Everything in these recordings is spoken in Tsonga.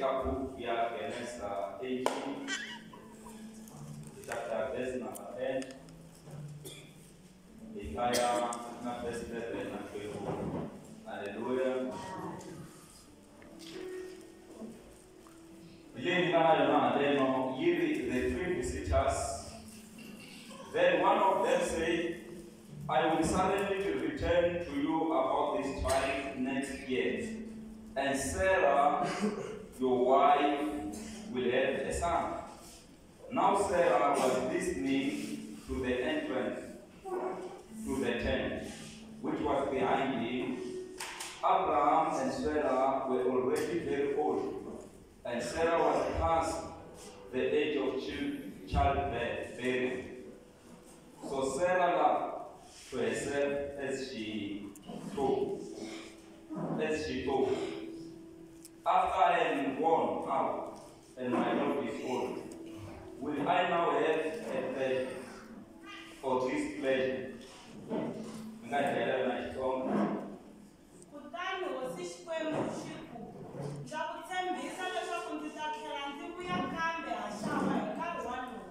Eka book ya Genesa 18 chapter verse number 10 hi hlaya na verse 11 na 12. Haleluya. Leyi nga na yona haleno yi ri the three visitors. Then one of them said, I will certainly return to you about this time next year, and Sarah, your wife, will have a son. Now Sarah was listening to the entrance to the tent, which was behind him. Abraham and Sarah were already very old, and Sarah was past the age of childbearing. So Sarah laughed to herself as she thought, after I am worn out and my Lord is old, will I now have a pleasure for this pleasure? Kutani hosi Xikwembu xi ku, ndza ku tshembisa leswaku ndzi ta tlhela ndzi vuya kambe haxawa hi nkarhi wolowo.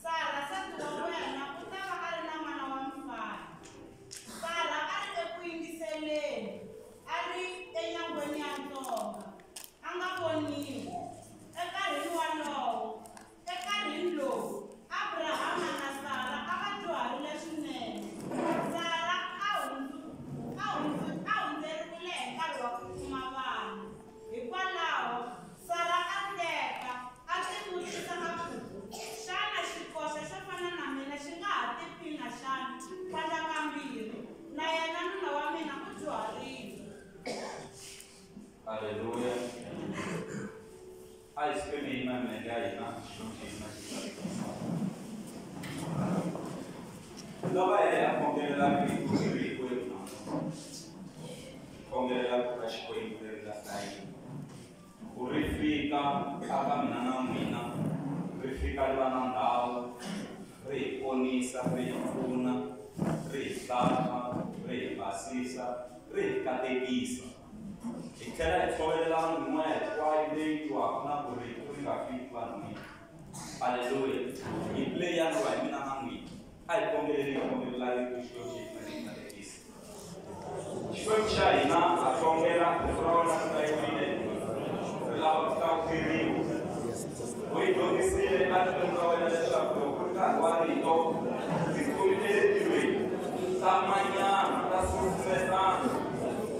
Sara nsati wa wena u ta va a ri na n'wana wa mufana. Sara a ri eku yingiseleni, a ri enyangweni ya ntsonga, a nga voniwi. Enkarhini lowu, Abrahama na Sara a va dyuharile swinene. Sara a hundzeriwile hi nkarhi wa ku kuma vana. Hikwalaho, Sara a hleka, a tivutisa a ku, xana xikoxa xo fana na mina xi nga ha tiphina xana tlhandlakambirhi, na yena nuna wa mina u dyuharile. Haleluya. A hi sukeni hi yima milenge ya hina, Xikwembu xi hina xi katekisa. Lava hi ya khongelela rito ri hinkwerhu namuntlha. Khongelela rito ra Xikwembu leri nga hlayini. Ku ri fika aka mina na n'wina, ri fika ri va na ndhawu, ri hi ponisa, ri hi pfuna, ri hi hlantswa, ri hi basisa, ri hi katekisa. Hi tlhela hi tshovelela mimoya hinkwayo leyi twiwaka na ku rito ri nga fiki vanhwini. Haleluya. Hi play ya lwa hi mina na n'wina. A hi khongeleni hi khongelela rito Xikwembu xi hi pfuna hi katekisa. Xikwembu xa hina ha khongela rito ra wena ri hlayiwile, ri lava ku ta ku tirhiwa. U hi dyondzisile eritweni ra wena leswaku loko ku ri nkarhi wa rito, tintsumi ta le tilweni ta manyana, ta susumetana.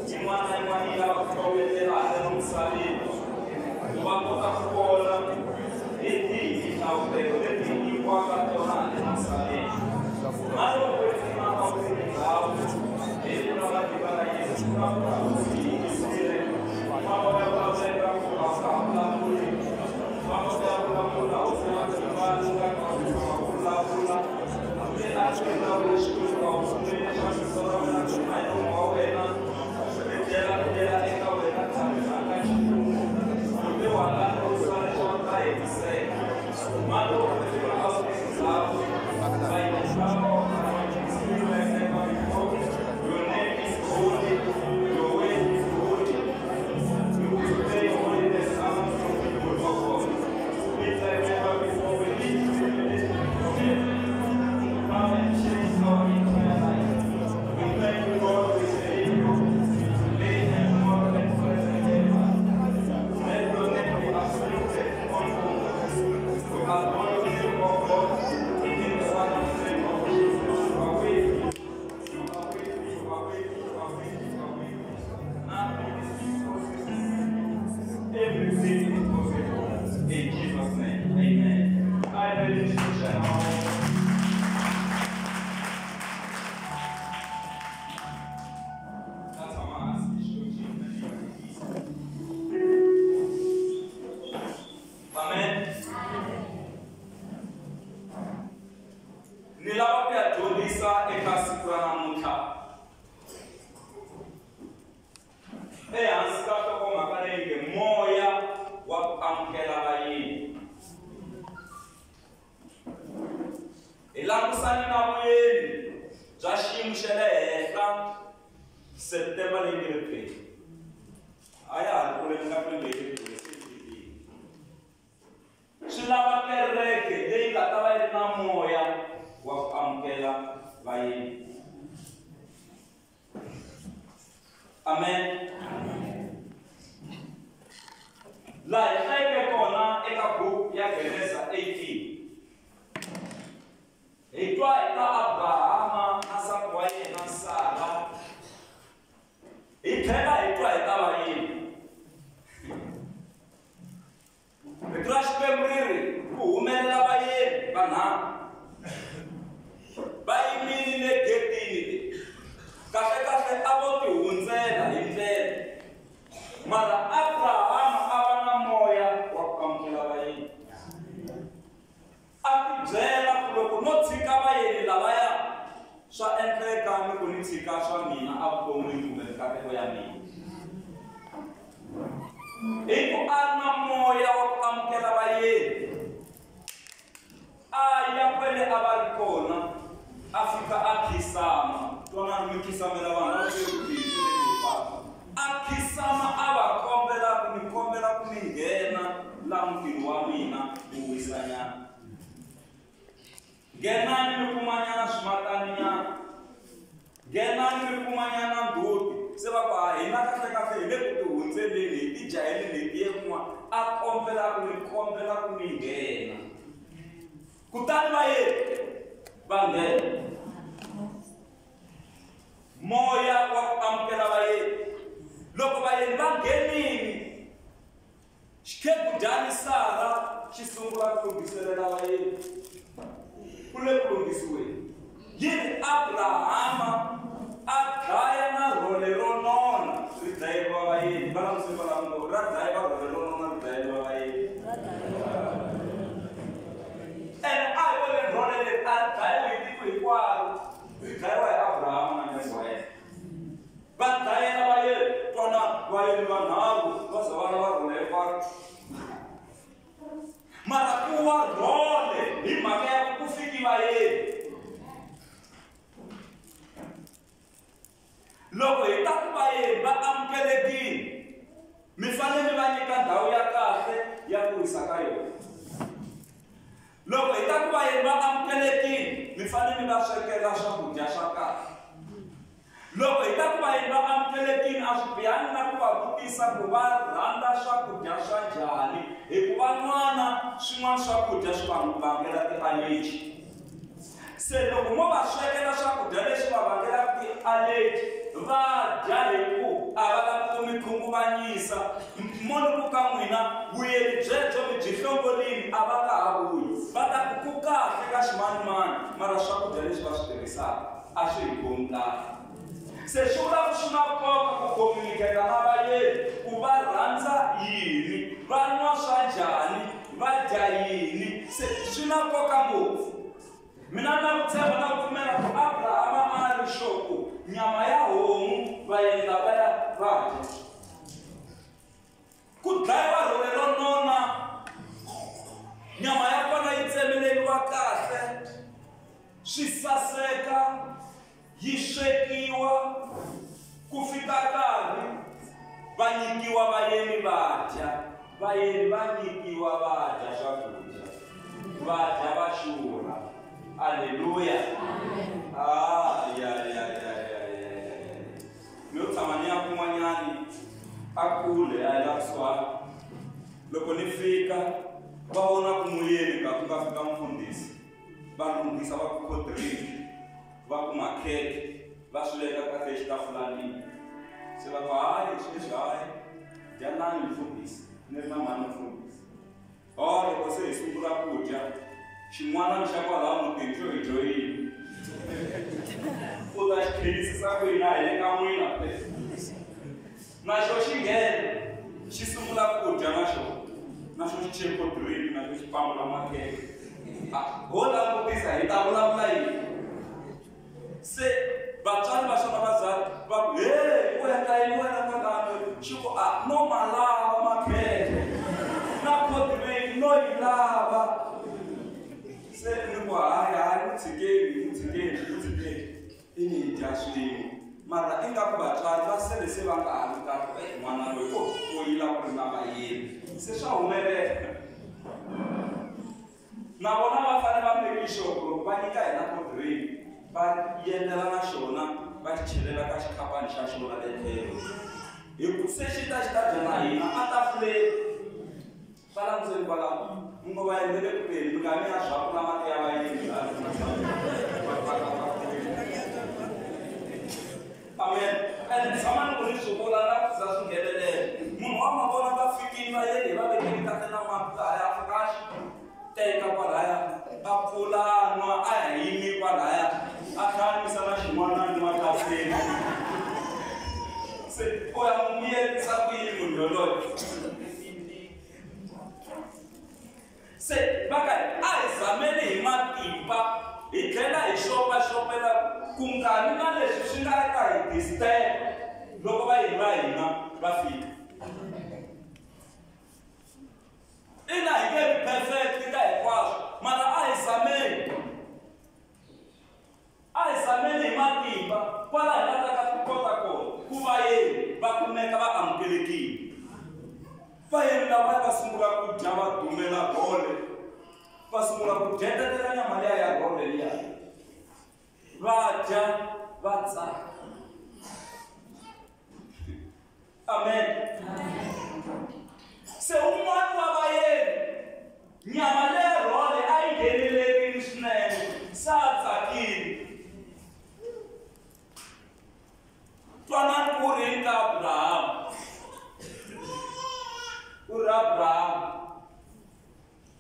Yin'wana na yin'wana yi lava ku hlometela haleno misaveni ku va kota ku vona hi tihi tinhlavutelo leti hi nyikiwaka tona haleno misaveni. Na loko kwetsima a wu ri ndhawu leyi ku na matimba ya Yesu, ku na ku hi yingisile, va kota ku vulavula ku a wu nga ha vulavuli, va kota ku vulavula hosi ya matimba lowu nga ka wu tshama ku vulavula. Hambi a swi vulavula Xikwembu a wu pfumeli xa vito ra wena ku huma hi nomu wa wena, ri tlhela ri tlhela eka wena tshamisaka Xikwembu. Hambi wa landzusa leswaku ta hetiseka. Mali kwetsima a wu ri ndhawu, va yingisa kona, va yingisiwe never before. Your name is holy, your way is holy. You display holiness among your people, O God. Speak like never before. We need revelation from heaven. Come and change our entire life. We thank you, God, we say you. Today and tomorrow and forever and ever. Let your name be absoluted on earth. We are one of you, O God, in the wonderful name of Jesus. You are with you. You are with you. You are with you. You are with you. You are with you. Nothing is impossible. Everything is possible. In Jesus' name. Amen. I believe you shall now. That's how I ask Xikwembu xi hina xi katekisa. Amen. Ni lava ku ya dyondzisa eka siku ra namuntlha ehansi ka nhlokomhaka leyi nge moya wa ku amukela vayeni. Hi langusane na vuyeni bya xiyimo xa le henhla September leyi nge le peni. A ya ha ri kule ni nga kule leyi. Amen. Laha hi hlayeke kona eka buku ya Genesa 18 hi twa hi ta Abrahama na nsati wa yena Sara, hi tlhela hi twa hi ta vayeni. Rito ra Xikwembu ri ri ku humelela vayeni vanharhu va yimile getini, kahle kahle a vo ti hundzela hi ndlela, mara Abrahama a va na moya wa ku amukela vayeni. A ti byela ku loko no tshika vayeni lavaya swa endleka ni ku ni tshika swa mina evuton'wini kumbe mikateko ya mina. Hi ku a ri na moya wa ku amukela vayeni, a ya kwele a va ri kona, a fika a khisama. Twanani mi khisamela vanhu va ku a khisama a va kombela ku ni kombela ku mi nghena la mutini wa mina ku wisanyana. Nghenani mi kumanyana swimataninyana, nghenani mi kumanyana ndzhuti. Se va ku a hina kahle kahle hi le ku ti hundzeleni, hi ti jaheleni, hi tiye kun'wana. A kombela ku ni kombela ku mi nghena. Kutani vayeni va nghena. Moya wa ku amukela vayeni. Loko vayeni va nghenile, xikhegudani Sara xi sungula ku lunghiselela vayeni. Ku le ku lunghisiweni. Yi ri Abrahama a dlaya na rhole ro nona ri dlayeriwa vayeni. Va langutise kwalaho, ra dlayiwa rhole ro nona ri dlayeriwa vayeni. Ene a hi vone rhole leri a ri dlayiwe hi tiko hinkwaro, ri dlayiwa hi Abrahama na ndyangu wa yena. Va dlayela vayeni, twana vayeni vanharhu va za va lava rhole hinkwaro. Mara ku wa rhole hi mhaka ya ku fiki vayeni. Loko hi ta ku vayeni va amukelekile, mi fanele mi va nyika ndhawu ya kahle ya ku wisa ka yona. Loko hi ta ku vayeni va amukelekile, mi fanele mi va swekela swakudya swa kahle. Loko hi ta ku vayeni va amukelekile, a swi bihangi na ku va vutisa ku va rhandza swakudya swa njhani, hikuva n'wana swin'wana swakudya swi va vangela ti-allergy. Se loko mo va swekela swakudya leswi va vangelaka ti-allergy, va dya hi ku a va lavi ku mi khunguvanyisa. Mo ni ku ka n'wina vuyeni byebyo mi byi hlongolini, a va nga ha vuyi. Va ta ku ku kahle ka ximanimani, mara swakudya leswi va swi tirhisaka a swi hi khomi kahle. Se swi vula ku swi na nkoka ku communicate na vayeni ku va rhandza yini, va nwa swa njhani, va dya yini. Se swi na nkoka ngopfu. Mina na ku tshemba na ku pfumela ku Abrahama a ri sure ku nyama ya homu vayeni lavaya va dya. Ku dlayiwa rhole ro nona, nyama ya kona yi tsemeleriwa kahle, swi saseka, yi swekiwa, ku fika nkarhi va nyikiwa vayeni va dya. Vayeni va nyikiwa va dya swakudya, va dya va xurha. Alleluia. Ah, ya ya ya ya ya. Ni yo tshama ni ya kun'wanyani a kule a hi la kusuhani. Loko ni fika va vona ku muyeni ka ku nga fika mufundhisi, va lunghisa va ku cold drink, va ku makhekhe, va swi veka kahle exitafulanini. Se va ku hayi sweswi hayi dyanani mufundhisi, ni ri na mhani mufundhisi. Loko se hi sungula ku dya, xin'wana xa kwalaho mutini xo hi joyini. U ta xi khenisisa ku hina hi le ka n'wina na xo xi nghena xi sungula ku dya na xona, na xo xi cheko drink, na xo xi pambula makhekhe. Ho langutisa hi ta vulavula yini. Se vatswari va xona vatswari va ku he u endla yini wena kwalano? Xi ku a no ma lava makhekhe na cold drink no yi lava. Se ni ku hayi hayi n'wi tshikeni n'wi tshikeni n'wi tshikeni i ni hi dya swin'we. Mara ingaku vatswari va sele se va nga ha ri kahle, n'wana loyi o yila ku ri na vayeni. Se swa humelela. Na vona va fanele va make sure ku loko va nyika hina cold drink, va endlela na xona va xi chelela ka xikhapani xa xona le tlhelo. Hi ku se xi ta xi ta dya na hina a tafuleni. Va languseni kwalaho, mi ngo va endlele ku teni, mi nga mi ya swakula mati ya vayeni. Amen. And tshama ni ku ni swi vula na ku za swi nghenelela. Munhu wa mavona va fikile va yeni va vekile kahle na mati lahaya, a fika a xi teka kwalaya, a pfula nwa, a ya yimi kwalaya, a tlhela a na xin'wana nwa tafuleni. Se u ya n'wi miyelisa ku yini munhu yoloye? Se va ka a hi zameni hi matimba hi tlhela hi xopaxopela ku nga vi na leswi swi nga ta hi disturb loko vayeni va hina va fika. Ina hi nge vi perfect ka hinkwaswo, mara a hi zameni. A hi zameni hi matimba kwala hi nga ta ka ku kota kona ku vayeni va kumeka va amukelekile. Vayeni lava va sungula ku dya va dumela rhole, va sungula ku dyetetela nyama liya ya rhole liya, va dya va tsaka. Amen. Se un'wana wa vayeni nyama leya rhole a yi nghenelerile swinene, se a tsakile. Twanani ku ri yini ka Abrahama? Ku ri Abrahama,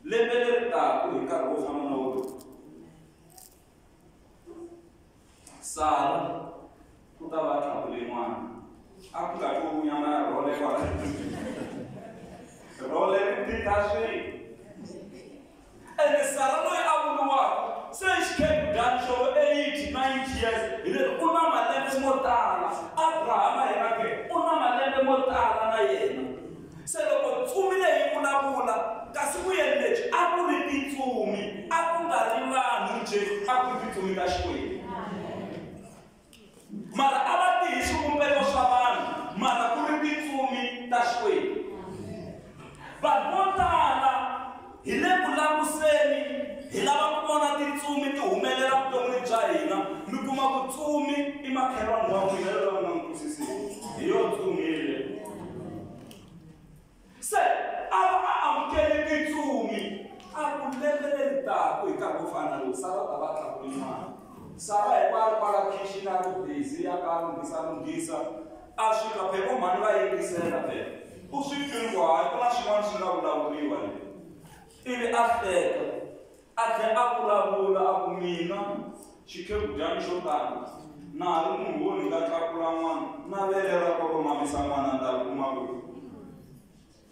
lembe leri taka hi nkarhi wo fana na wolowo, Sara u ta va a tlakule n'wana. A ku nga twi nyama ya rhole kwala. Rhole ri tita swilo. Ene Sara loyi a vuriwaka se i xikhegudani xo 80, 90 years, hi leri u na malembe mo tala. Abrahama yena ke u na malembe mo tala na yena. Se loko ntsumi leyi vulavula, kasi vuyeni lebyi a ku ri tintsumi, a ku nga ri vanhu njhe, a ku ri tintsumi ta Xikwembu. Mara a va ti hi swivumbeko swa vanhu, mara ku ri tintsumi ta Xikwembu. Vanhu vo tala hi le ku languseni, hi lava ku vona tintsumi ti humelela vuton'wini bya hina. Mi kuma ku ntsumi i makhelwani wa n'wina loyi va nga n'wi twisisiki, hi yo ntsumi yeleyo. Se a va a amukele tintsumi, a ku lembe leri taka hi nkarhi wo fana na lowu, Sara u ta va a tlakule n'wana. Sara hi kwala kwala khixini a ri busy ya ka lunghisa lunghisa, a fika phela vo mhani va yingisela phela. U swi twile ku hayi ku na swin'wana swi nga vulavuriwa le. Ivi a hleka, a tlhela a vulavula a ku mina xikhegudani xo tani na ha ri munhu wo ni nga tlakula n'wana, na vele ra ku mamisa n'wana ni ta ri kuma kwihi?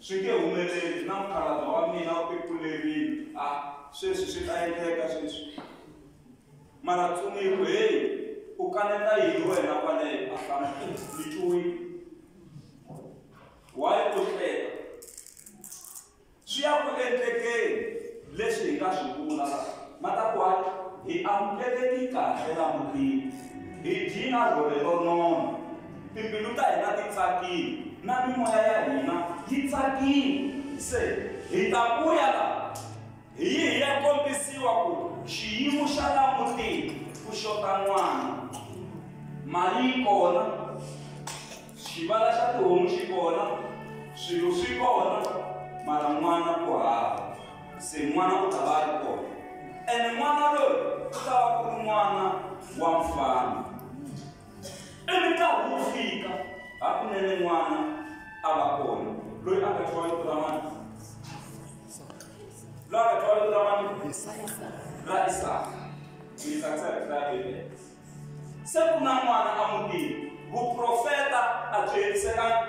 Swi nge humeleli, na mukhalabye wa mina u tikulerile, a sweswi swi ta endleka sweswi. Mara ntsumi yi ku, heyi, u kaneta yini wena kwaleyo? A hlamula, ni twiwile. Why u hleka? Swi ya ku endlekeni leswi hi nga swi vula la. Ma ta ku hayi, hi amukeleki kahle la mutini, hi dyi na rhole ro nona, timbilu ta hina ti tsakile, na mimoya ya hina yi tsakile. Se hi ta vuya la hi yi hi ya kombisiwa ku xiyimo xa la mutini ku xota n'wana, mali yi kona, xivala xa tihomu xi kona, swilo swi kona, mara n'wana ku hava. Se n'wana u ta va a ri kona, ene n'wana loyi u ta va ku ri n'wana wa mfana. Ivi nkarhi wu fika, hakunene n'wana a va kona, loyi a nga thyiwa vito ra mani? Loyi a nga thyiwa vito ra mani? Ra Isaka. Mi tsakisa hi ku hlaya Bibele. Se ku na n'wana a mutini, vuprofeta a byi hetisekanga.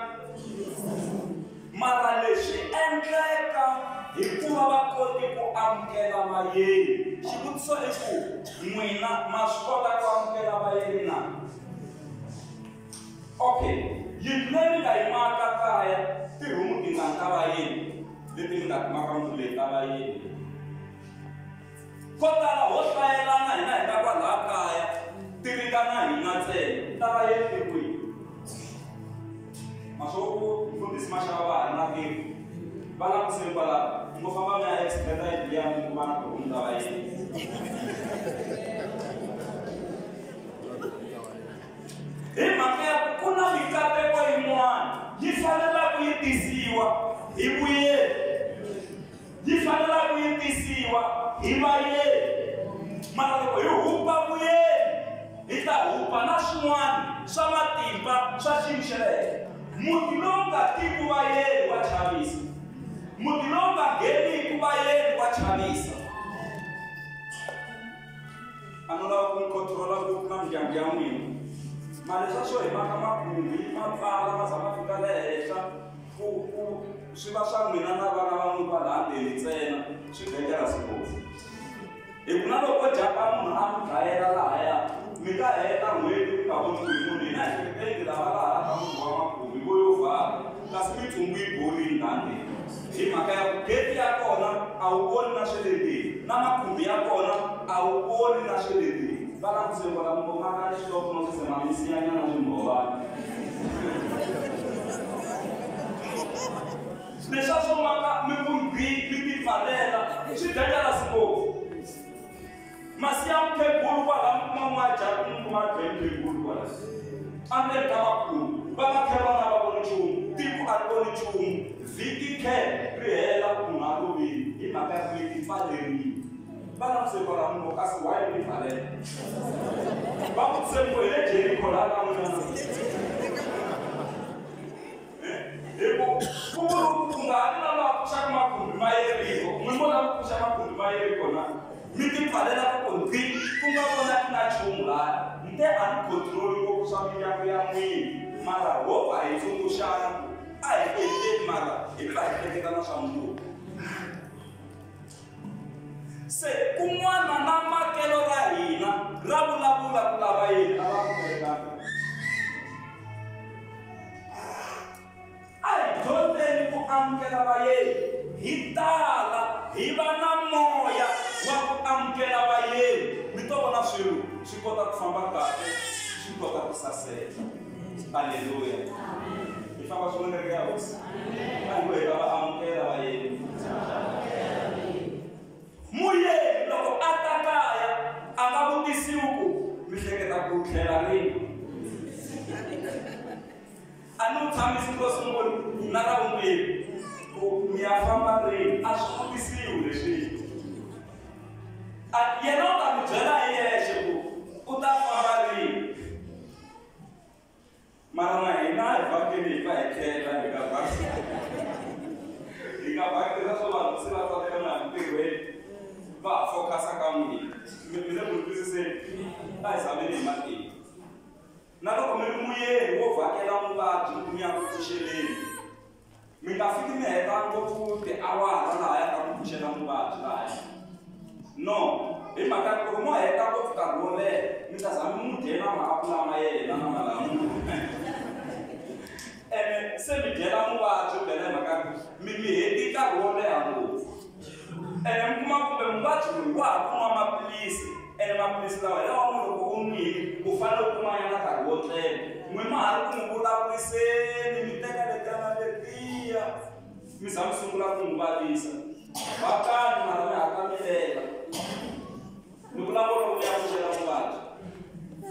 Mara leswi endleka hikuva va koti ku amukela vayeni. Xivutiso i ku, n'wina ma swi kota ku amukela vayeni na? Okay, yindlu leyi mi nga yi maka kaya, tirhumu tingani ta vayeni leti mi nga timaka mundzuku leyi ta vayeni? Ko tala ho hlayelana hina hi ta kwalaha kaya, ti ringana hina ntsena, ta vayeni ti kwihi? Maswo ku mfundhisi Mashava va ha ri na tiko, va languseni kwalaho, mi ngo famba mi ya extenda yindlu liya mi kuma na tihomu ta vayeni. Hi mhaka ya ku ku na mikateko yin'wana yi tisiwa hi vuyeni, yi fanele ku yi tisiwa hi vayeni. Mara loko hi hupa vuyeni, hi ta hupa na swin'wana swa matimba swa xiyimo xa le henhla. Muti lowu nga tiku vayeni wa chavisa, muti lowu nga ngheniki vayeni wa chavisa. A no lava ku mi controla ngopfu na mindyangu ya n'wina, mara leswa swo hi maka makhumbi ma pfala ma za ma fika le henhla, ku swi va swa n'wina na vana va n'wina va laha ndzeni ntsena, swi dangerous ngopfu. Hi ku na loko japa munhu a mi dlayela lahaya, mi nga heta n'hweti mi nga voni ku hi munhu. Hina hi hleketa lava laha ka munhu wa makhumbi vo yo vhaka, kasi mitsumbu yi borini laha ndzeni. Hi mhaka ya ku gate ya kona a wu voni na swa le ndzeni, na makhumbi ya kona a wu voni na swa le ndzeni. Va langutise kwala mi maka ni xitoko no swi tsema misiyanyana swimbhovana. Leswa swo maka mi ku nghi mi ti pfalela swi dangerous ngopfu. Masi ya mukhegulu kwala mi kuma n'wana dya mi kuma dya mukhegulu kwala endzeni ka makhumbi, va makhelwana a va voni nchumu, tiko a ri voni nchumu. Vhiki khe ri hela munhu a lovile hi mhaka ya ku mi ti pfalerile. Va langutise kwala mi ngo kasi why mi pfalela? Va vutise mi ngo hi le Jeriko laha ka n'wina na? Hi ku ku ku nga ha vi na lava pfuxaka makhumbi ma Yeriko, n'wi mo lava ku pfuxa makhumbi ma Yeriko na? Mi ti pfalela ku ku nghi, ku nga vonaki na nchumu lahaya. Nte a ni control ngopfu swa mindyangu ya n'wina, mara ho va hi tsundzuxana ku a hi endleni, mara hi pfa hi hleketa na swa mundzuku. Se kun'wana na makelo ra hina ra vulavula ku lava yini a va pfumelelanga. A hi dyondzeni ku amukela vayeni, hi tala hi va na moya wa ku amukela vayeni, mi to vona swilo swi kota ku famba kahle, swi kota ku saseka. Aleluya. Hi famba swin'we kereke ya Hosi. A hi ngo hi ta va amukela vayeni. Muyeni loko a ta kaya a nga vutisiwi ku mi hleketa ku tlhela rini. A ni wu tshamisi ro sungula na ra vumbirhi ku mi ya famba rini, a swi vutisiwi leswi. Yena u ta mi byela hi yexe ku u ta famba rini. Mara na hina hi vhakeli hi va hi tlhela hi nga vhakeli. Hi nga vhakeli swa vanhu se va tsandzeka na ntirhweni, va ha focus-a ka n'wina. Mi le ku twisiseni? A hi zameni hi matimba. Na loko mi ri muyeni wo vhakela muvabyi mi ya ku pfuxeleni, mi nga fiki mi heta ngopfu tiawara lahaya ka ku pfuxela muvabyi lahaya. No, hi mhaka ya ku loko mo heta ngopfu nkarhi wo leha, mi ta za mi n'wi dyela maapula ma yena na malamula. Ene se mi dyela muvabyi phela hi mhaka ya ku mi mi heti nkarhi wo leha ngopfu. Ene mi kuma kumbe muvabyi loyi wa ha ku nwa maphilisi, ene maphilisi lawa hi lawa munhu loko u nwile u fanele u kuma nyana nkarhi wo tlela. N'wi ma ha ri ku n'wi vulavuriseni, mi teka letiyana letiya, mi za mi sungula ku n'wi vavisa. Vhakani mara mi hatla mi lela. Ni vulavula loko mi ya pfuxela muvabyi.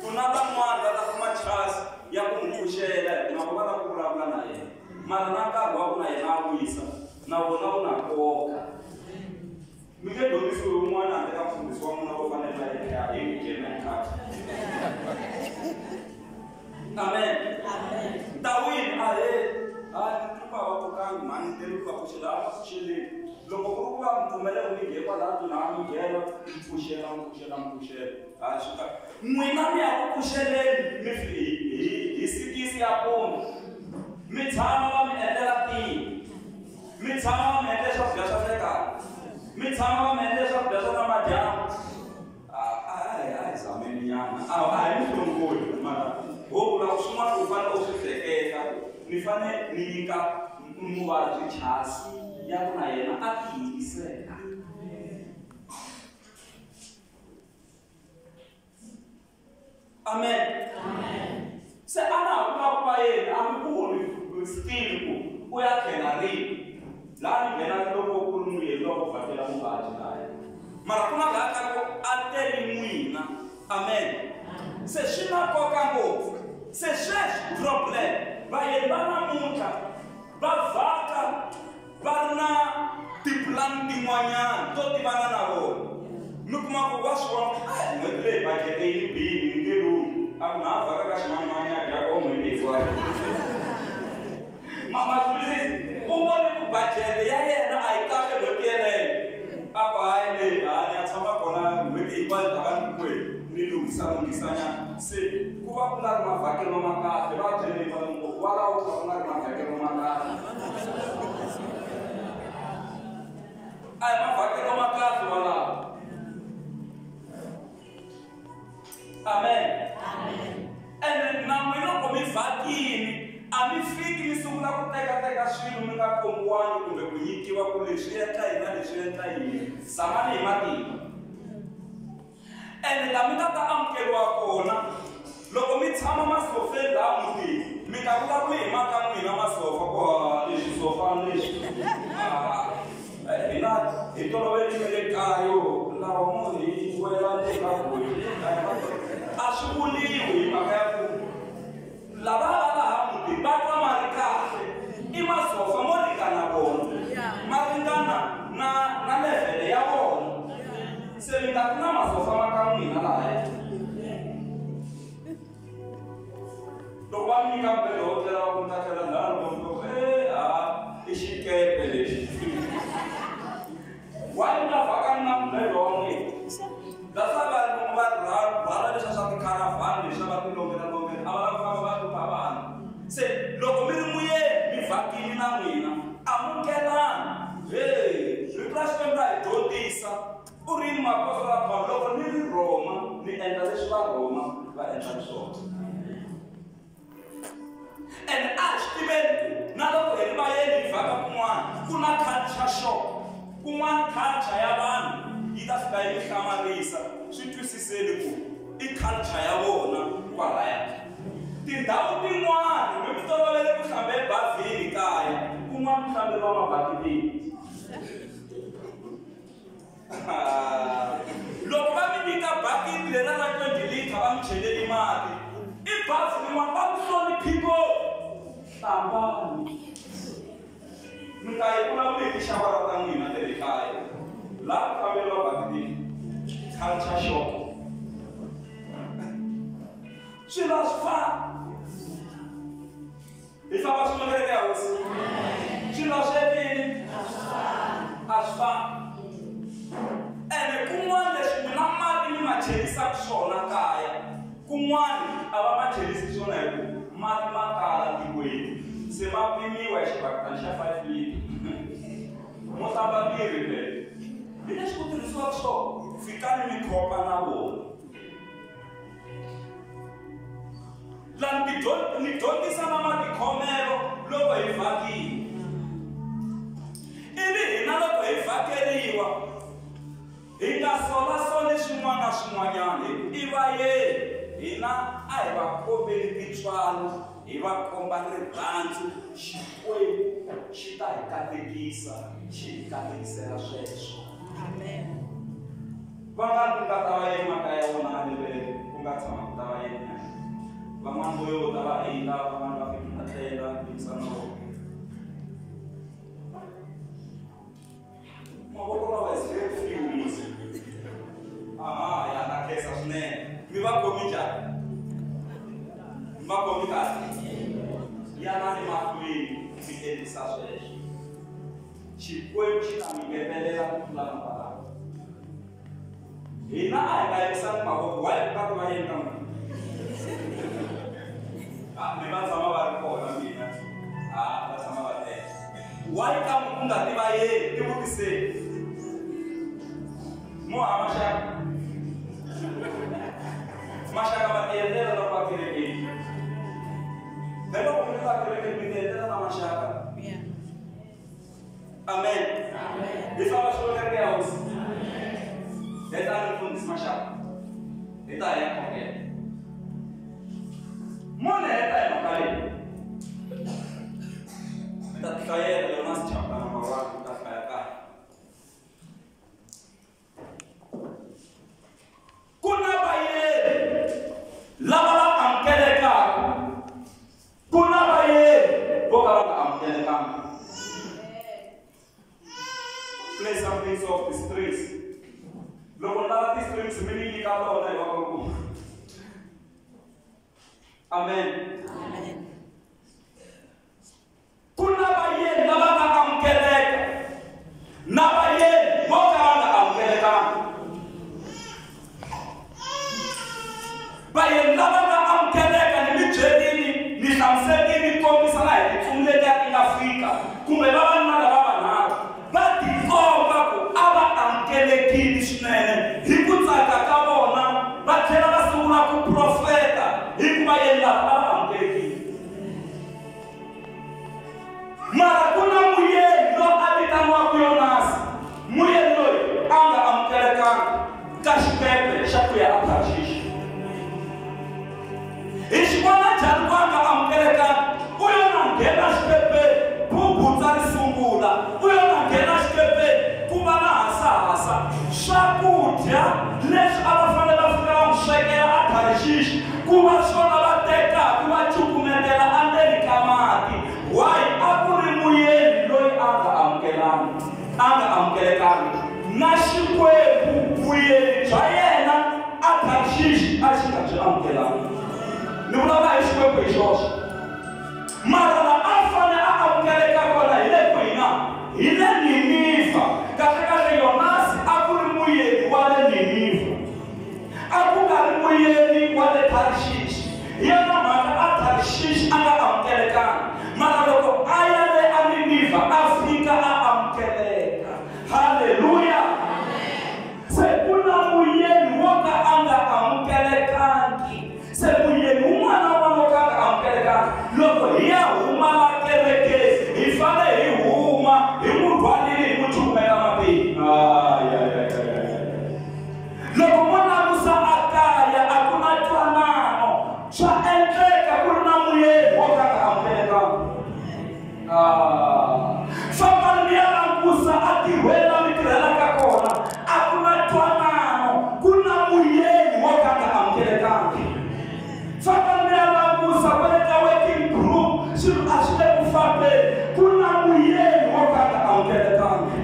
Ku na van'wana va ta kuma chance ya ku n'wi pfuxela hikuva va lava ku vulavula na yena, mara na nkarhi wa ku na yena a wisa na wona wu na nkoka. Mi nge dyondzisiwi wun'wana handle ka mufundhisi wa n'wina wo fanele a hi nghena hi nkarhi. Amen. Ntawini a he a ni va va pfukangi mhani tele ku va pfuxela a va pfuxeleni. Loko ku ri ku va mi pfumelela ku mi nghena kwalaha ndlwini a mi nghena mi pfuxela mi pfuxela mi pfuxela, hayi swi kahle. N'wina mi ya ku pfuxeleni mi hi 6 ya mpundzu, mi tshama va mi endlela tiyi, mi tshama va mi endlela swakudya swa nhlekani, mi tshama va mi endlela swakudya swa namadyambu. A hi zameni nyana, a hi mi hlongoli, mara ho vula ku swin'wana u fanele u swi hleketa ku mi fanele mi nyika muvabyi chance ya ku na yena a tiyisela. Amen. Se a na ha vula ku va yena a mi voni still ku u ya tlhela rini. Laha ni nghena loko ku ri muyeni wa ku vhakela muvabyi lahaya, mara ku na laha ka ku a teli n'wina. Amen. Se swi na nkoka ngopfu. Se sweswi problem vayeni va namuntlha Va vhaka va ri na tipulani tin'wanyana to tivana na vona. Mi kuma ku va swi vona ku n'hweti leyi budget yi bini ni nge lunghi. A ku na vhaka ka ximanimani ya dyaka n'hweti hinkwayo. Mama u vone ku budget ya yena a yi kahle n'hweti yeleyo. A ku hayi leyi a ni ya tshama kona n'hweti hinkwayo ta va ni kwenu ni lunghisanyana. Se ku va ku nga ri mavhakelo ma kahle va byele valungu kwalaho ku va ku nga ri mavhakelo ma kahle. A hi mavhakelo ma kahle walawo. Amen. Ene na n'wina loko mi vhakini a mi fiki mi sungula ku tekateka swilo mi nga kombiwangi kumbe ku nyikiwa ku leswi endla yini leswi endla yini. Zamani hi matimba. Ene laha mi nga ta amukeriwa kona loko mi tshama masofeni laha mutini mi nga vulavuli hi mhaka n'wina masofa ku leswi sofa leswi hina hi toloverile le kaya lawa mo hi wela le ka goyi a swi vuliwi hi mhaka ya ku lava va laha mutini va twa ma ri kahle i masofa mo ringana vona ma ringana na levhele ya vona. Se mi nga ti na masofa ma ka n'wina lahaya. Loko va mi nyika mbhelo wo tlela va ku mi ta tlela laha loko mi ku i xikepe lexi. Why mi nga vhakani na mbhelo wa n'wina? That's why valungu va rhwala leswiya swa tikharavhani leswiya va ti longelalongela a va lavi ku famba va hlupha vanhu. Se loko mi ri muyeni mi vhakini na n'wina amukelani. Rito ra Xikwembu ra hi dyondzisa. U ri yini muapostola Pawulo loko ni ri Rhoma ni endla leswi va Rhoma va endlaka swona. Ene a hi swi tiveni ku na loko hi ri vayeni hi vhaka kun'wana ku na culture shock. Kun'wana culture ya vanhu yi ta fika yi mi hlamarisa. Swi twisiseni ku i culture ya vona kwalaya. Tindhawu tin'wana mi mi tolovele ku hlamba ebavhini kaya kun'wana ku hlamberiwa mabakitini. Loko va mi nyika bakiti leriya ra 20 liter va mi cheleli mati i bafu rin'wana va ku hloniphi ngopfu. Hlambani. Mi nga yi vulavuli hi tixawara ta n'wina ta le kaya laha ku hlamberiwa bakitini. Culture shock. Swilo a swi fani. Hi famba swin'we kereke ya hosi. Swilo a swi endlini a swi fani. Ene kun'wana leswi n'wina mati mi ma chelisaka swona kaya kun'wana a va ma chelisi swona hi ku mati ma tala tikweni se ma pimiwa hi xibakitani xa 5 liter. Mo hlamba miri phela. Hi leswi ku tirhisiwaka swona fikani mi khopa na vona. Laha ni dyondzisa na matikhomelo loko hi vhakile. Ivi hina loko hi vhakeriwa hi nga solasoli swin'wana na swin'wanyana i vayeni hina a hi va kombeli tintswalo hi va komba rirhandzu. Xikwembu xi ta hi katekisa xi hi katekisela sweswo. Amen. Va nga ku nga ta va yini makaya ya vona lembe ku nga tshama ku ta va yini. Van'wana vo yo ta va endla van'wana va fika va tlela yingisana vona. Mavoko lawa is very few musi. Aha, ya na khensa swinene. Mi va khomi njhani? Mi va khomi kahle? Yanani mahlweni mi endlisa sweswo. Xikwembu xi ta mi ngetelela ku tlula na kwalaho. Hina a hi nga yingisani mavoko why ku nga ti va yini ka n'wina? Mi va tshama va ri kona mina. Va tshama va tele. Why ka ku nga ti va yeni? Tivutiseni. Mo ha maxaka. Maxaka va tiendlela loko va kerekeni. Then loko mi ri la kerekeni mi tiendlela na maxaka. Amen. Hi famba swin'we kereke ya hosi. Hi ta ni mfundhisi maxaka. Hi ta hi ya khongela. Mo ni heta hi mhaka leyi. Mi ta tihlayela Jonas chapter number 1 mi ta hlaya kahle. Ku na vayeni lava va amukelekaka ku na vayeni vo ka va nga amukeleki. amukelekanga. Play some things off the strings. Loko ni lava ti-strings mi ni nyika tona hi vamakumu. Amen. Ku na vayeni lava nga amukeleka na vayeni vo ka va nga amukelekanga. Vayeni lava nga amukeleka ni mi byelini ni hlamuselini ni kombisa na hi tintsumi letiya ti nga fika kumbe vavanuna lava vanharhu va tikomba ku a va amukelekile swinene hi ku tsaka ka vona va tlhela va sungula ku profeta hikuva yeni lava a va amukelekile. Mara ku na muyeni loyi a vitaniwaka Yonasi, muyeni loyi a nga amukelekanga ka xikepe xa ku ya aTarshish. Hi xi vona njhani ku a nga amukelekanga? U yo na nghena xikepeni, bubutsa ri sungula, u yo na nghena xikepeni ku va na hasahasa. Swakudya leswi a va fanele va fika va n'wi swekela aTarshish ku va swona va tekaka va cukumetela endzeni ka mati. Why? A ku ri muyeni loyi a nga amukelanga, a nga amukelekanga. Na Xikwembu vuyeni bya yena aTarshish a xi nga byi amukelanga. Ni vulavula hi Xikwembu hi xoxe. Mara la a fanele a amukeleka kona hi le kwina? Hi le Ninivha. Kahlekahle Yonasi a ku ri muyeni wa le Ninivha, a ku nga ri muyeni wa le Tarshish. Hi yona mhaka a Tarshish a nga amukelekanga. Mara loko a ya le aNinivha a fika a amukeleka. Haleluya. Se ku na muyeni wo ka a nga amukelekangi. Se muyeni wun'wana na wun'wana wo ka a nga amukelekangi, loko hi ya huma la kerekeni hi fanele hi huma hi n'wi rhwalile hi n'wi cukumeta matini. Loko mo langusa a kaya a ku na ntwanano, swa endleka ku ri na muyeni wo ka a nga amukelekangi. Fambani mi ya langusa atirhweni la mi tirhelaka kona, a ku na ntwanano, ku na muyeni wo ka a nga amukelekangi. Fambani mi ya langusa kwale ka working group, swilo a swi le ku fambeni, ku na muyeni wo ka a nga amukelekangi.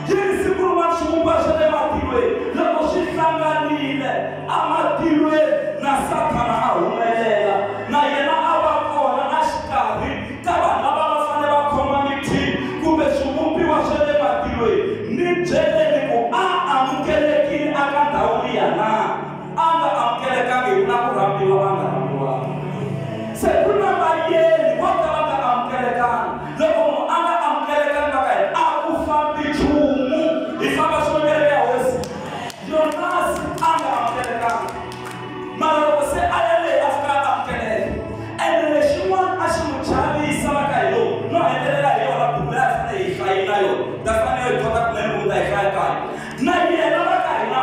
Yi ri siku rin'wana swivumbiwa swa le matilweni loko swi hlanganile amatilweni na Sathana a humelela, na yena a va kona exikarhi ka vanhu lava va fanele va khoma mithini kumbe swivumbiwa swa le matilweni. Ni byeleni ku a amukelekile aka ndhawu liya na a nga amukelekangi hi ku na ku rhambiwa a nga rhambiwanga. Se ku na vayeni vo ka va nga amukelekangi. Loko munhu a nga amukelekangi va ka hina a ku fambi nchumu, hi famba swin'we kereke ya Hosi. Yonasi a nga amukelekangi, mara loko se a ya le a fika a amukeleka. Ende lexin'wana a xi n'wi chavisa va ka hi lowu no hetelela hi yona buku leyi a fanele hi hlayi na yona, ta fanele hi kota kunene ku mi ta yi hlaya kaya. Na yena va ka hina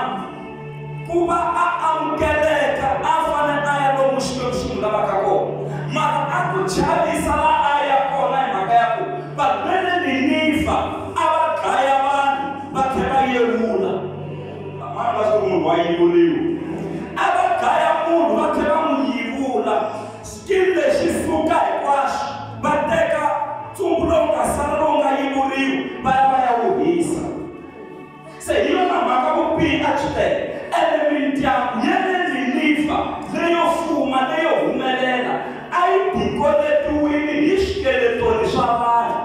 ku va a amukeleka a fanele a ya lomu Xikwembu xi n'wi lavaka kona, mara a ku chavisa la a ya kona hi mhaka ya ku vanhu va le Ninivha a va dlaya vanhu va tlhela va yevula. Mara va swi ku munhu wa yivuriwa, a va dlaya munhu va tlhela va n'wi yivula. Xikili lexi suka hinkwaswo, va teka ntsumbu lowu nga sala lowu nga yivuriwa va ya va ya wu hisa. Se hi yona mhaka vubihi a byi tele. Ende mindyangu ya le Ninivha leyo fuma leyo humelela a yi dikoletiwile hi swikeletoni swa vanhu.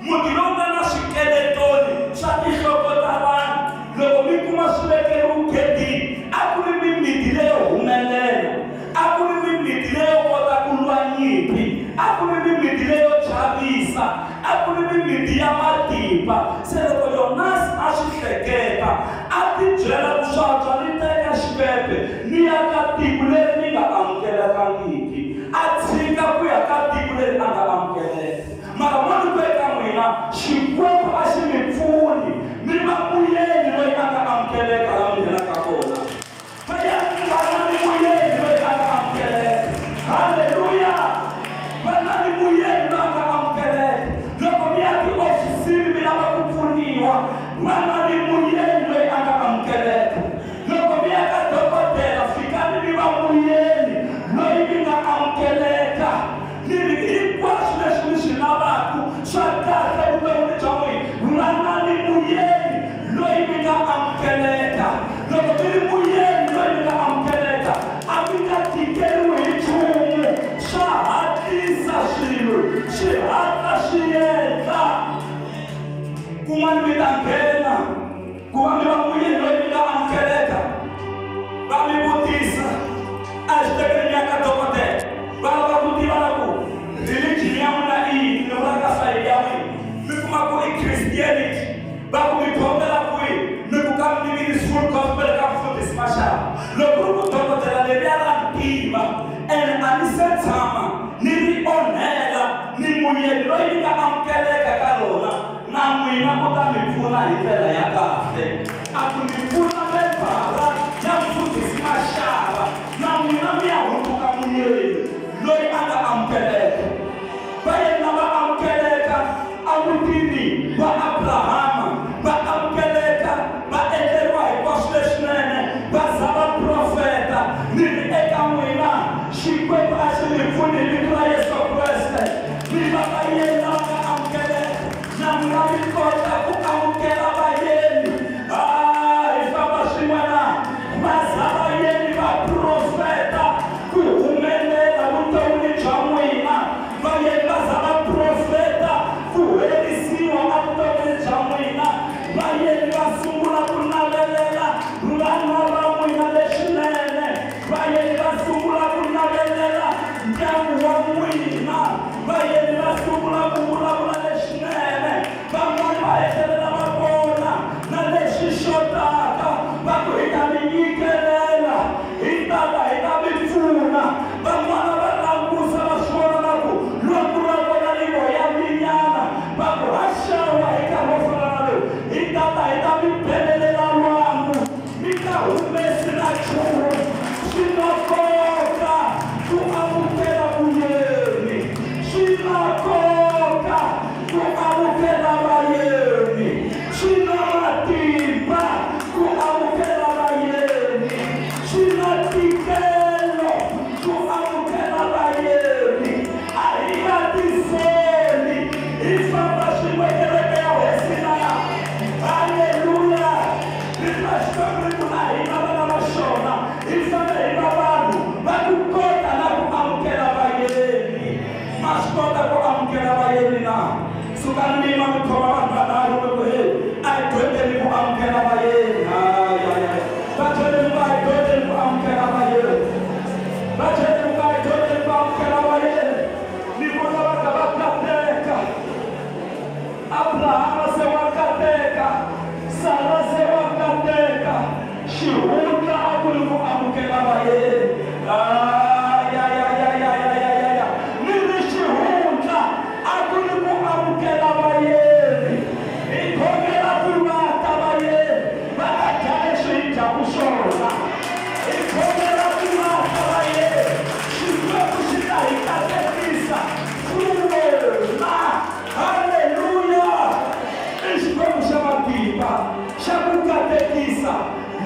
Muti lowu nga na swikeletoni swa tinhloko ta vanhu, loko mi kuma swi vekeriwe gedini, a ku ri mimiti leyo humelela, a ku ri mimiti leyo kota ku lwa nyimpi, a ku ri mimiti leyo chavisa, a ku ri mimiti ya matimba. Se loko Yonasi a swi hleketa, a tibyela ku swantswa ni teka xikepe ni ya ka tiko leri ni nga amukelekangiki, a tshika ku ya ka tiko leri a nga amukeleka. Mara mo ni ku eka n'wina, Xikwembu a xi mi pfuni mi va muyeni loyi a nga amukeleka la mi nghenaka kona. Va ya va ni muyeni loyi a nga amukeleka. Haleluya! Va na ni muyeni loyi a nga amukeleka. Loko mi ya tiofisini mi lava ku pfuniwa, va na ni muyeni loyi a nga amukeleka. Loko mi ya ka dokodela, fikani mi va muyeni loyi mi nga amukeleka. Ni ri hinkwaswo leswi mi swi lavaka Kun'wana mi ta nghena ku va mi va muyeni loyi mi nga amukeleka va mi vutisa a hi swi tekeni ya ka dokodela va lava ku tiva na ku religion ya n'wina i yini ni vula ka sayiti ya n'wina mi kuma ku i Christianity va ku mi khongela kwihi mi ku ka mi full gospel ka mfundhisi Mashava loko ri ku dokodela leriya ra ni tiva ene a ni se tshama ni ri onhela ni muyeni loyi ni nga amukeleka ka rona na n'wina ku ta mi pfuna hi ndlela ya kahle a ku mi pfuna membara ya mfundhisi Mashava na n'wina mi ya hundzuka muyeni loyi a nga amukeleka va yena va amukeleka emutini wa Abrahama va amukeleka va endleriwa hinkwaswo leswinene va za va profeta ni ri eka n'wina Xikwembu a xi mi pfuni hi vito ra Yesu Kreste mi va vayeni lava nga amukeleka na n'wina mi kota ku amukela vayeni hi famba swin'we na va za vayeni va profeta ku humelela vuton'wini bya n'wina vayeni va za va profeta ku herisiwa evuton'wini bya n'wina vayeni va sungula ku navelela vana va n'wina leswinene vayeni va sungula ku navelela ndyangu wa n'wina vayeni va sungula ku vulavula leswinene van'wani va hetelela va vona na leswi xotaka va ku hi ta mi nyikelela hi tata hi ta mi pfuna van'wana va langusa va swi vona na ku loko ra vona ri voyaminyana va ku ha xawa hi nkarhi wo fana na lowu hi tata hi ta mi belelela lwangu mi nga humesi na nchumu swi na nkoka ku amukela vuyeni swi na nkoka ku amukela vayeni swi na matimba ku amukela vayeni swi na ntikelo ku amukela vayeni a hi va tiseli hi famba swin'we kereke ya Hosi na haleluya rito ra Xikwembu ri ku na hina vana va xona hi fanele hi va vanhu va ku kota na ku amukela vayeni ma swi kota ku amukela vayeni na sukani mi yima mi khoma vanhu vanharhu mi ku hey a hi dyondzeni ku amukela vayeni va byeleni ku a hi dyondzeni ku amukela vayeni va byeleni ku a hi dyondzeni ku amukela vayeni ni vona va ka va kateka Abrahama se wa kateka Sara se wa kateka xihundla a ku ri ku amukela vayeni ni ri xihundla a ku ri ku amukela vayeni hi khongela ku va ta vayeni va ta dya leswi hi dyaku swona hi khongela ku va ta vayeni Xikwembu xi ta hi katekisa pfuna haleluya i Xikwembu xa matimba xa ku katekisa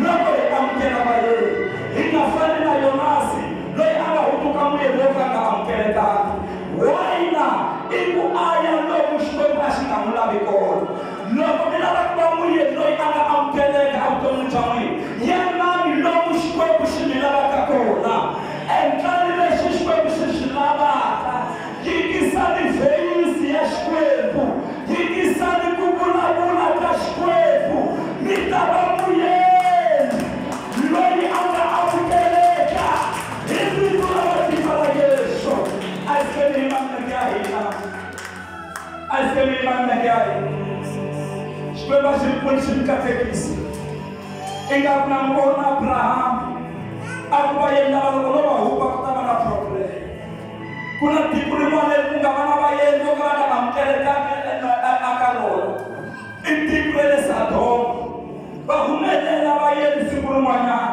loko hi amukela vayeni hi nga fani na Yonasi loyi a nga hundzuka muyeni wo ka nga amukelekanga wayina i ku aya lomu Xikwembu a xi nga n'wi lavi kona loko mi lava ku va muyeni loyi a nga amukeleka evuton'wini bya n'wina yanani lomu Xikwembu xi mi lavaka kona endlani leswi Xikwembu xi swi lavaka yingisani vheyisi ya Xikwembu yingisani ku vulavula ka Xikwembu mi ta va muyeni loyi a nga amukeleka hi vito ra matimba ra Yesu a hi sukeni hi milenge ya hina a hi sukeni hi milenge ya hina Xikwembu a xi mi pfuni xi mi katekisa ingaku na mi vona Abrahama a ku vayeni lava loko no va hupa ku ta va na problem ku na tiko rin'wana leri ku nga va na vayeni vo ka va nga amukelekangi aka rona i tiko ra le Sodoma va humelela vayeni siku rin'wanyana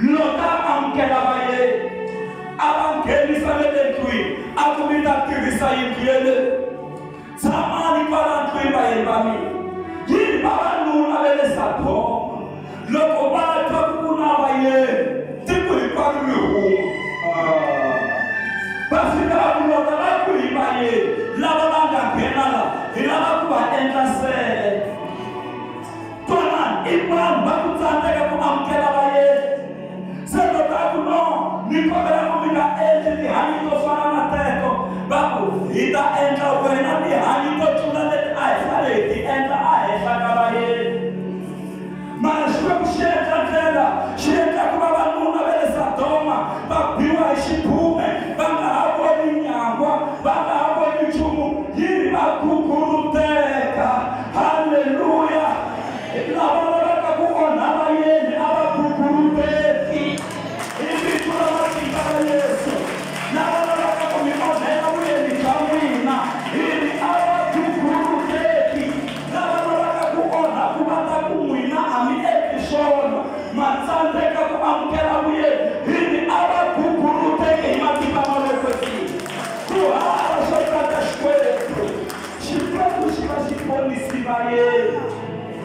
Lota a amukela vayeni a va nghenisa le ndlwini a ku mi ta tirhisa yindlu yeleyo tshamani kwala ndlwini vayeni va mina yini vavanuna va le Sodoma loko va twa ku ku na vayeni tiko hinkwaro ri huma va fika va ku Lota va ku hi vayeni lava va nga nghena la hi lava ku va endla sele twanani i vanhu va ku tsandzeka ku amukela vayeni se Lota a ku no ni kombela ku mi nga endli tihanyi to fana na teto va ku hi ta endla wena tihanyi to tlula leti a hi fanele hi ti endla a henhla ka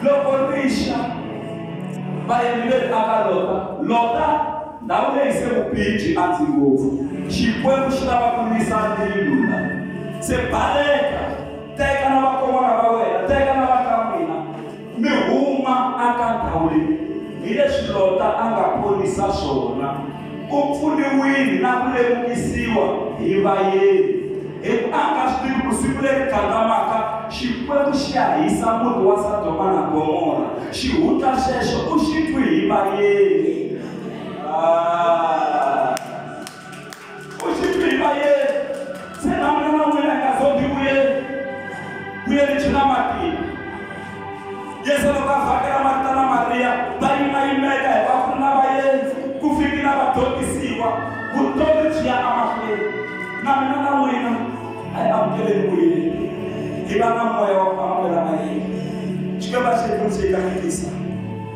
Loko rixa vayeni leri aka Lota, Lota ndhawu leyi se vubiji a ndzi ngopfu. Xikwembu xi lava ku nisa ndzilo la. Se baleka, teka na vakon'wana va wena, teka na va ka n'wina, mi huma aka ndhawu leyi. Hi leswi Lota a nga ponisa swona. U pfuniwile na ku lemukisiwa hi vayeni. Hi ku a nga swi tivi ku siku leri tlhandlamaka Xikwembu xi ya hisa muti wa Sodoma na Gomora. Xihundla xexo u xi twi hi vayeni. U xi twi hi vayeni. Se na mina na n'wina hi nga zondi vuyeni. Vuyeni byi na matimba. Yesu loko a vhakela Marta na Mariya va yimayimeka hi va ku ri na vayeni, ku fiki na vadyondzisiwa, vutomi byi ya emahlweni. Na mina na n'wina a hi amukeleni vuyeni. Hi va na moya wa ku amukela vayeni. Xikwembu a xi hi pfuni xi hi katekisa.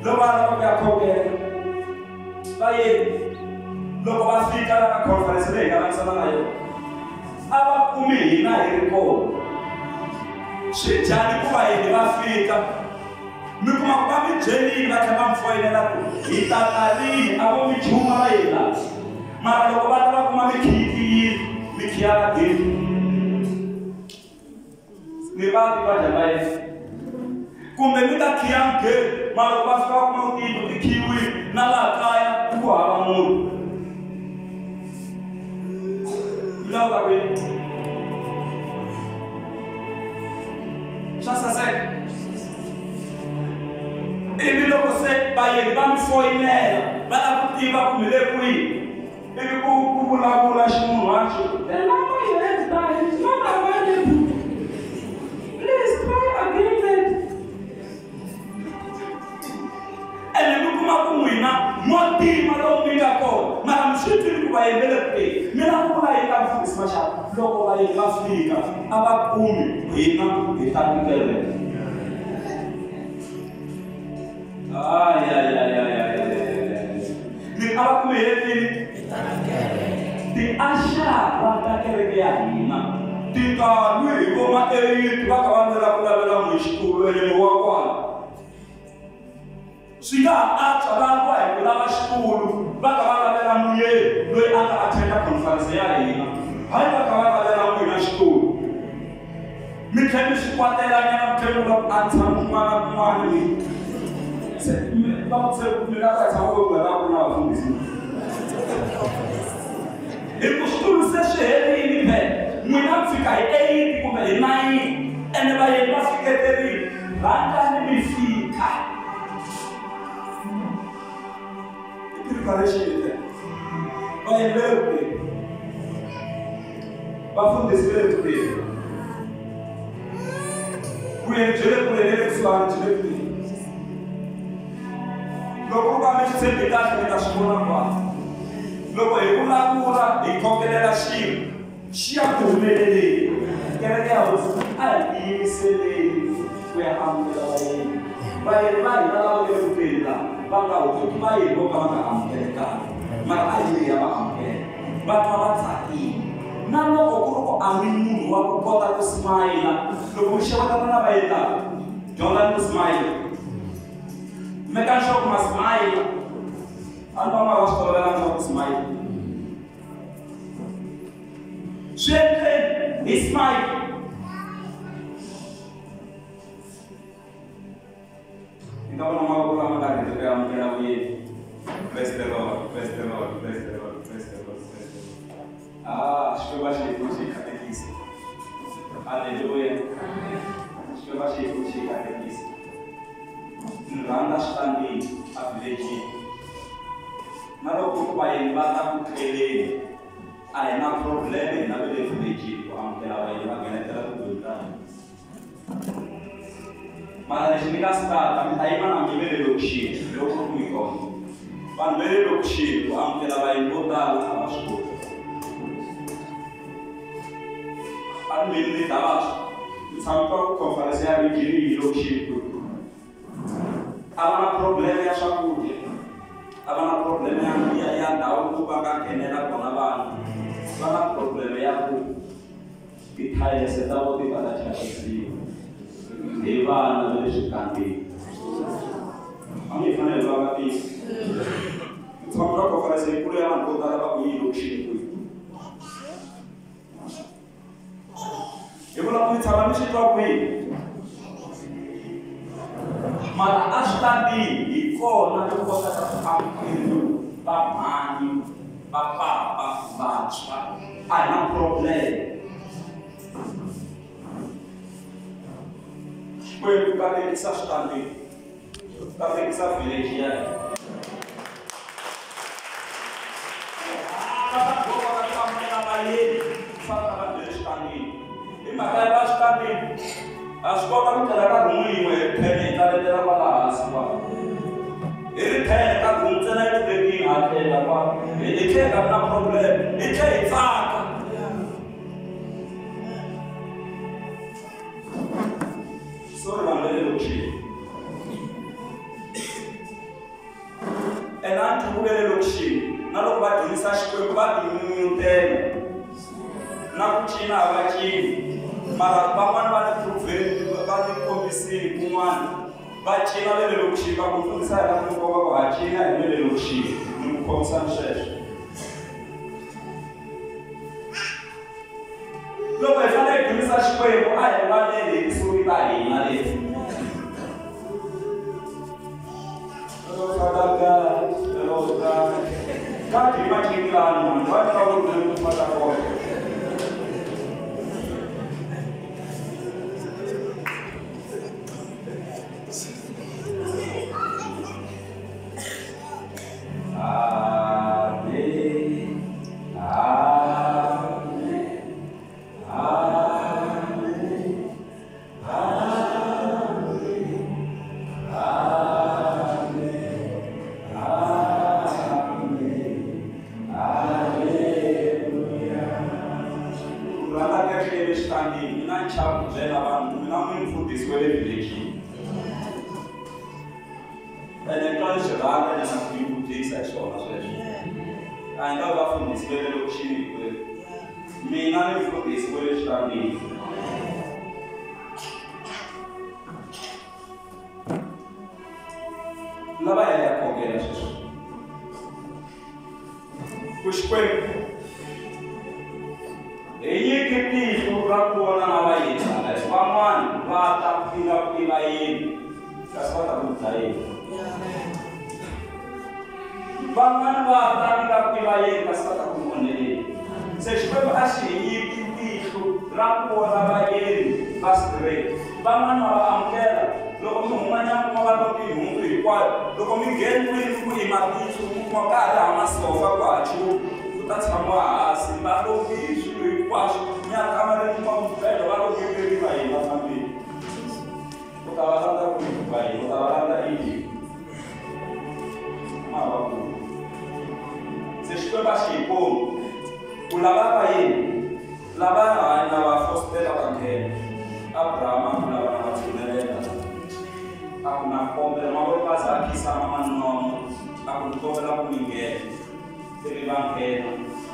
Loko va lava ku ya khongela vayeni, loko va fika la ka conference leyi hi nga langisana na yona, a va kumi hina hi ri kona. Swi njhani ku vayeni va fika mi kuma ku va mi byelile va tlhela va mi foyinela ku hi ta ta rini, a vo mi juma vayeni lava. Mara loko va ta va kuma mi khiyile, mi khiya va gate. Mi va tiva njhani vayeni? Kumbe mi ta khiya gate, mara loko va fika va kuma ku tiyindlu ti khiyiwile na laha kaya ku hava munhu. Mi lava ku ta kwini? Swa saseka. Ivi loko se vayeni va mi foyinela va lava ku tiva ku mi le kwihi, ivi ku vulavula ximunhwana xi ku, the number you have dialed is not available. Please try again later. Ene mi kuma ku n'wina mo tima lomu mi nga kona, mara mi swi twile ku vayeni va le kwihi. Mi lava ku vula yini ka mufundhisi Mashava? Loko vayeni va fika a va kumi hina hi ta tikereke. Mi a va kumi hi le kwini? Tiaxara ta kereke ya hina ti nga lwi hi vo ma 8 va kha va lwela ku lavela n'wi xitulu ene wa kwala. Swi nga ha antswa va lwa hi ku lava xitulu va kha va lavela muyeni loyi a nga attenda conference ya hina, hayi va kha va lavela n'wina xitulu. Mi tlhela mi swi kwatelanyana, mi tlhela mi vula ku a tshama kun'wana na kun'wana leyi. Se va ku se mi nga ta tshama ku la ku na vafundhisi. Hi ku switulu se swi herile phela, n'wina mi fika hi 8 kumbe hi 9, ene vayeni va fiketerile, rhangani mi fika. I preparation phela. Vayeni va le kwihi? Vafundhisi va le kwihi? Vuyeni byi le kule na le kusuhani byi le kwihi? Loko ku va mi swi tshembi kahle mi ta swi vona kwala. Loko hi vulavula hi khongelela xilo, xi ya ku humeleleni. Kereke ya Hosi a hi tiyimiseleni ku ya amukela vayeni. Vayeni va hina lava nge le ku teni laha va nga hundzuki vayeni vo ka va nga amukelekanga, mara a hi ya va amukela, va twa va tsakile. Na loko ku ri ku a mi munhu wa ku kota ku smile, loko mi xewetana na vayeni lava, dyondzani ku smile. Make sure ku ma smile. A ni van'wana va swi tolovelanga ku smile. Swi endleni hi smile. Hi ta vona mavoko lama nga rhendze ku ya amukela vuyeni. Praise the Lord, praise the Lord, praise the Lord, praise the Lord, praise the Lord. Xikwembu a xi hi pfuni xi hi katekisa. Haleluya. Xikwembu a xi hi pfuni xi hi katekisa. Ni rhandza switandini a village. Na loko ku vayeni va ta ku tleleni, a hi na problem hina va le village ku amukela vayeni va nghenetela tibuku ta hina. Mara lexi mi nga start, mi ta yima na mi ve le lokixini loko ku mi kona. Vanhu va le lokixini ku amukela vayeni vo tala a va swi koti. A ni mi ta va mi tshama ka conference ya region yi lokixini ku a va na problem ya swakudya, a va na problem ya ndhawu ku va nga nghenela kona vanhu, va na problem ya ku tithayese ta vo ti ta ta chakisiwa hi vana va le swigangeni. tika. Tshama ka conference yikulu ya vanhu vo tala va ku yi lokixini kwihi. Hi vula ku mi tshama mi swi twa kwihi? Mara a swi tandini hi kona loko va kota ku amukeriwa va mhani, va papa, vantshwa, a hi na problem. Xikwembu katekisa switandini, katekisa village ya hina. Vanhu vo kota ku amukela vayeni ku fana na vanhu va le xitandini. Hi mhaka ya va xitandini, ha swi kota ku tlela ka rhumu yin'we hi ri 10 hi tlaletela kwala hansi kwala. Hi ri 10 ka rhumu ntsena yi pfulekile ha tlela kwala. Hi tlhela hi nga vi na problem, hi tlhela hi tsaka. Sorry vanhu va le lokixini. Ene a ni ku ve le lokixini na loko va dyondzisa Xikwembu va tinyunyutela na ku cina a va cini. Mara van'wani va ni proveni va ni kombisile kun'wana va cina ve le lokixini va ku mfundhisi a hi lava ku mi komba ku ha cina hi ve le lokixini ni ku khomisani sweswo. Loko hi fanele hi dyondzisa Xikwembu a hi rivaleli hi tisori ta hina leti. God hi macinilani mani va tiva ku ri ku ta kona. Amen. Amen. Amen. Amen. Amen. Amen. Haleluya. Ku rhandza kereke ya le xitandini mina ni chava ku byela vanhu mina mufundhisi wa le village-ini. Ene ni twa ni swi rhandza ene na ku tinyungubyisa hi swona sweswo. A hi nga vafundhisi va le lokixini hinkwenu. Mina ni mufundhisi wa le xitandini. Lava hi ya khongela sweswo. Ku Xikwembu hi nyike tihlo ra ku vona na vayeni van'wani va ta fika ku i vayeni kasi va ta ku dlayeni. Van'wani va ta fika ku i vayeni kasi va ta ku onheleni. Se Xikwembu a xi hi nyiki tihlo ra ku vona vayeni va straight. Van'wani va va amukela loko mi huma nyama va lo tinhundzu hinkwayo. Loko mi ngheni kwini ku i matihlo mi kuma ka ha ri hava masofa ku ha chumu ku ta tshamiwa hansi va lo hi swilo hinkwaswo mi ya kamareni kuma mubedo va lo yiveriwa hi va fambile. U ta va landza kwihi vayeni? U ta va landza Egypt. Ma va ku. Se Xikwembu a xi hi kombi ku lava vayeni lava hanya va fositela va nghena. Abrahama a ku lava na va tshunelela. A ku na kombela mavoko va za a khisama manono a ku ni kombela ku mi nghena. Ivi va nghena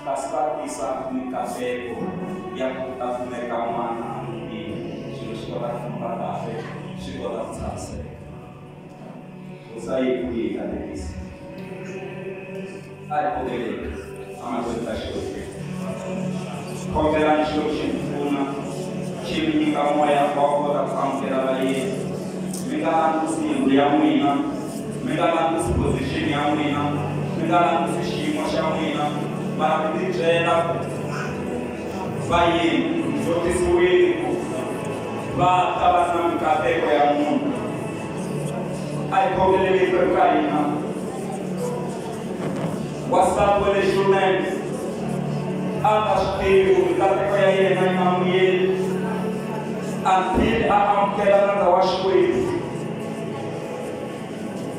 kasi va tisa mikateko ya ku ta kumeka n'wana a mutini swilo swi kota ku famba kahle swi kota ku tshamiseka. Hosi a yi ku yi katekisa. A hi khongeleni emahlweni ka Xikwembu. Khongelani Xikwembu xi mi pfuna xi mi nyika moya wa ku kota ku amukela vayeni. Mi nga langusi yindlu ya n'wina, mi nga langusi position ya n'wina, mi nga langusi xiyimo xa n'wina, mara mi tibyela ku vayeni dyondzisiwile ku va ta va na mikateko ya munhu. A hi khongeleni hinkwerhu ka hina. Wansati wa le Xuneme a nga swi tivi ku mikateko ya yena yi nga n'wi until a amukela nandza wa Xikwembu.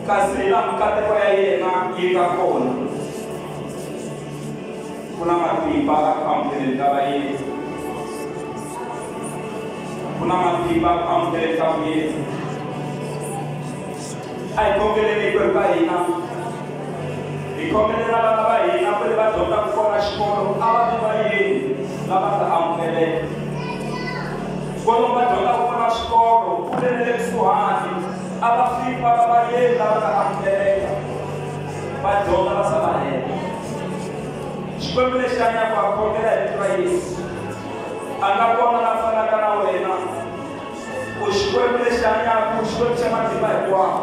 Kasi hi laha mikateko ya yena yi nga kona. Ku na matimba a ku amukeleni ka vayeni. Ku na matimba a ku amukeleni ka vuyeni. A hi khongeleni hinkwerhu ka hina. Hi khongelela vana va hina ku ri va dyondzaka kona xikolo a va vi vayeni lava nga amukeleka. Kwalomu va dyondzaka kona xikolo kule na le kusuhani a va fiki va va vayeni lava nga amukeleka. Va dyondza va za va heta. Xikwembu lexi hanyaka a khongela hi vito ra Yesu. A nga kona la fanaka na wena. U Xikwembu lexi hanyaka, Xikwembu xa matimba hinkwawo.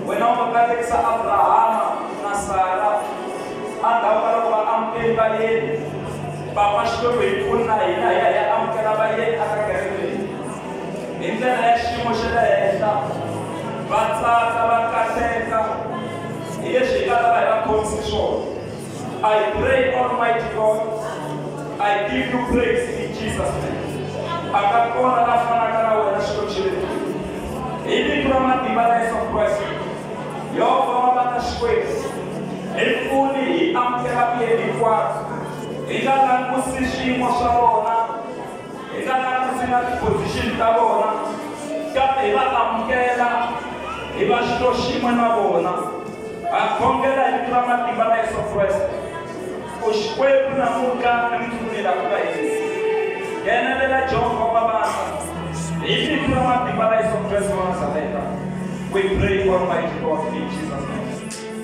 Wena u nga katekisa Abrahama na Sara endzhaku ka loko va amukeli vayeni. Papa Xikwembu hi pfuni na hina hi ya hi ya amukela vayeni aka kereke leyi hi ndlela ya xiyimo xa le henhla. Va tsaka, va kahleka hi leswi hi nga ta va hi va khomise swona. I pray, Almighty God, I give you praise in Jesus' name. A nga kona la fanaka na wena Xikwembu xa le tilweni. Hi vito ra matimba ra Yesu Kreste, Yehovha wa vana Xikwembu, hi pfuni hi amukela vuyeni hinkwabyo. Hi nga langusi swiyimo swa vona, hi nga langusi na ti-position ta vona, kambe hi va amukela, hi va xilo xin'we na vona. Ha khongela hi vito ra matimba ra Yesu Kreste. U Xikwembu namuntlha ni mundzuku ni laha ku ka Yesu. Nghenelela Jehovha wa mavandla. Hi vito ra matimba ra Yesu Kreste wa Nazareta. We pray, Almighty God, in Jesus' name.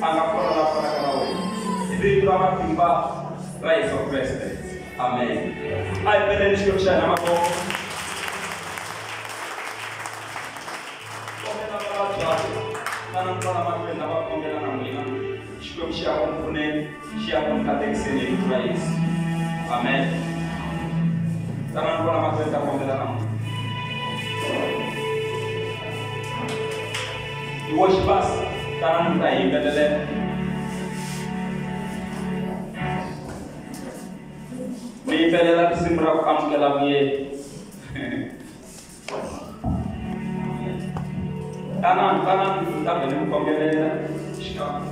A nga kona la fanaka na wena. Hi vito ra matimba ra Yesu Kreste. Amen. A hi beleni Xikwembu xa hina mavoko. Kombela vatswari vana kwala mahlweni lava khongela na n'wina. Xikwembu xi ya ku pfuneni, xi ya ku katekiseni hi vito ra Yesu. Amen. Tanani kwala mahlweni ta kombela na n'wina. Ti-worshipers, tanani mi ta hi yimbelelela. Mi yimbelela risimu ra ku amukela vuyeni. Tanani, tanani, mi ta vhele mi khongelela xikan'we.